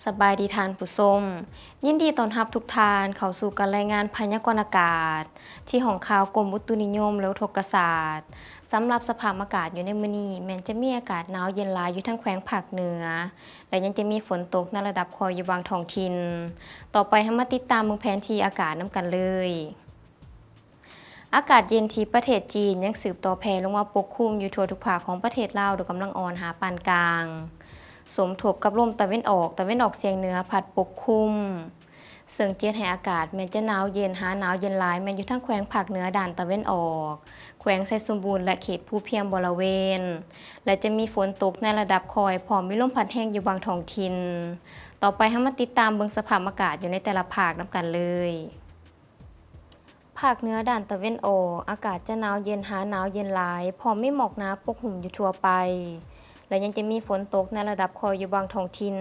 ສະບາຍດີທ່ານຜູ້ຊົມ, ຍິນດີຕ້ອນຮັບທຸກທ່ານເຂົ້າສູ່ການລາຍງານພະຍາກອນອາກາດ ທີ່ຫ້ອງຂ່າວກົມອຸຕຸນິຍົມ ແລະ ອຸທົກກະສາດ. ສຳລັບສະພາບອາກາດຢູ່ໃນມື້ນີ້ ແມ່ນຈະມີອາກາດໜາວເຢັນຫຼາຍຢູ່ທາງແຂວງພາກເໜືອ ແລະ ຍັງຈະມີຝົນຕົກໃນລະດັບຄ່ອຍຢູ່ບາງທ້ອງຖິ່ນ. ຕໍ່ໄປເຮົາມາຕິດຕາມເບິ່ງແຜນທີ່ອາກາດນຳກັນເລີຍ. ອາກາດເຢັນທີ່ປະເທດຈີນຍັງສືບຕໍ່ແຜ່ລົງມາປົກຄຸມຢູ່ທົ່ວທຸກພາກຂອງປະເທດລາວໂດຍກຳລັງອ່ອນຫາປານກາງ, ສົມທົບກັບລົມຕາເວັນອອກ, ຕາເວັນອອກສຽງເໜືອພັດປົກຄຸມ, ເຊິ່ງຈະເຮັດໃຫ້ອາກາດແມ່ນຈະໜາວເຢັນຫາໜາວເຢັນຫຼາຍ ແມ່ນຢູ່ທາງແຂວງພາກເໜືອດ້ານຕາເວັນອອກ, ແຂວງໄຊສົມບູນ ແລະ ເຂດພູພຽງບໍລະເວນ ແລະ ຈະມີຝົນຕົກໃນລະດັບຄ່ອຍ ພ້ອມມີລົມພັດແຮງຢູ່ບາງທ້ອງຖິ່ນ. ຕໍ່ໄປເຮົາມາຕິດຕາມເບິ່ງສະພາບອາກາດຢູ່ໃນແຕ່ລະພາກນຳກັນເລີຍ. ພາກເໜືອດ້ານຕາເວັນອອກ ອາກາດຈະໜາວເຢັນຫາໜາວເຢັນຫຼາຍ ພ້ອມມີໝອກໜາປົກຫຸ້ມຢູ່ທົ່ວໄປ ແລະ ຍັງຈະມີຝົນຕົກໃນລະດັບຄ່ອຍຢູ່ບາງທ້ອງຖິ່ນ.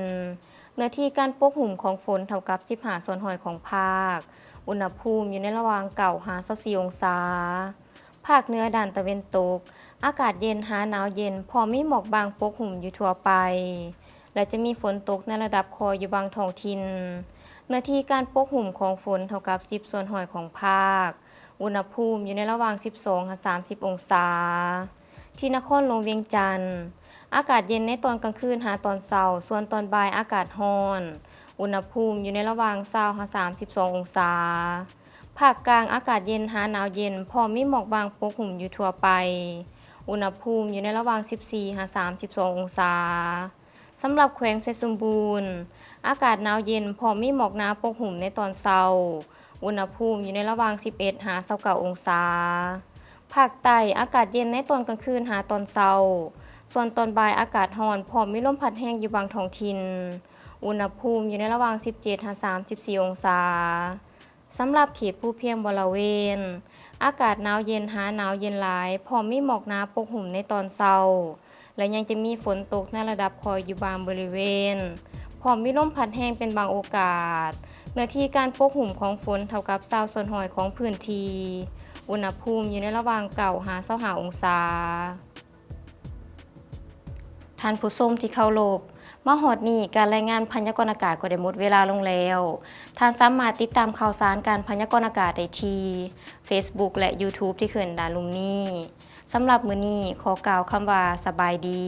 ເນື້ອທີ່ການປົກຫຸ້ມຂອງຝົນເທົ່າກັບສິບຫ້າສ່ວນຮ້ອຍຂອງພາກ, ອຸນຫະພູມຢູ່ໃນລະຫວ່າງເກົ້າຫາຊາວສີ່ອົງສາ. ພາກເໜືອດ້ານຕາເວັນຕົກ ອາກາດເຢັນຫາໜາວເຢັນ ພ້ອມມີໝອກບາງປົກຫຸ້ມຢູ່ທົ່ວໄປ ແລະ ຈະມີຝົນຕົກໃນລະດັບຄ່ອຍຢູ່ບາງທ້ອງຖິ່ນ. ເນື້ອທີ່ການປົກຫຸ້ມຂອງຝົນເທົ່າກັບສິບສ່ວນຮ້ອຍຂອງພາກ, ອຸນຫະພູມຢູ່ໃນລະຫວ່າງສິບສອງຫາສາມສິບອົງສາ. ທີ່ນະຄອນຫຼວງວຽງຈັນ ອາກາດເຢັນໃນຕອນກາງຄືນຫາຕອນເຊົ້າ, ສ່ວນຕອນບ່າຍອາກາດຮ້ອນ, ອຸນຫະພູມຢູ່ໃນລະຫວ່າງຊາວຫາສາມສິບສອງອົງສາ. ພາກກາງອາກາດເຢັນຫາໜາວເຢັນ ພ້ອມມີໝອກບາງປົກຫຸ້ມຢູ່ທົ່ວໄປ, ອຸນຫະພູມຢູ່ໃນລະຫວ່າງສິບສີ່ຫາສາມສິບສອງອົງສາ. ສຳລັບແຂວງໄຊສົມບູນ ອາກາດໜາວເຢັນ ພ້ອມມີໝອກໜາປົກຫຸ້ມໃນຕອນເຊົ້າ, ອຸນຫະພູມຢູ່ໃນລະຫວ່າງສິບເອັດຫາຊາວເກົ້າອົງສາ. ພາກໃຕ້ ອາກາດເຢັນໃນຕອນກາງຄືນຫາຕອນເຊົ້າ, ສ່ວນຕອນບ່າຍອາກາດຮ້ອນ ພ້ອມມີລົມພັດແຮງຢູ່ບາງທ້ອງຖິ່ນ, ອຸນຫະພູມຢູ່ໃນລະຫວ່າງສິບເຈັດຫາສາມສິບສີ່ອົງສາ. ສຳລັບເຂດພູພຽງບໍລະເວນ ອາກາດໜາວເຢັນຫາໜາວເຢັນຫຼາຍ ພ້ອມມີໝອກໜາປົກຫຸ້ມໃນຕອນເຊົ້າ ແລະ ຍັງຈະມີຝົນຕົກໃນລະດັບຄ່ອຍຢູ່ບາງບໍລິເວນ, ພ້ອມມີລົມພັດແຮງເປັນບາງໂອກາດ. ເນື້ອທີ່ການປົກຫຸ້ມຂອງຝົນເທົ່າກັບຊາວສ່ວນຮ້ອຍຂອງພື້ນທີ່, ອຸນຫະພູມຢູ່ໃນລະຫວ່າງເກົ້າຫາຊາວຫ້າອົງສາ. ທ່ານຜູ້ຊົມທີ່ເຄົາລົບ, ມາຮອດນີ້ ການລາຍງານພະຍາກອນອາກາດກໍໄດ້ໝົດເວລາລົງແລ້ວ. ທ່ານສາມາດຕິດຕາມຂ່າວສານການພະຍາກອນອາກາດໄດ້ທີ່ Facebook ແລະ YouTube ທີ່ຂຶ້ນດ້ານລຸ່ມນີ້. ສຳລັບມື້ນີ້ ຂໍກ່າວຄຳວ່າ ສະບາຍດີ.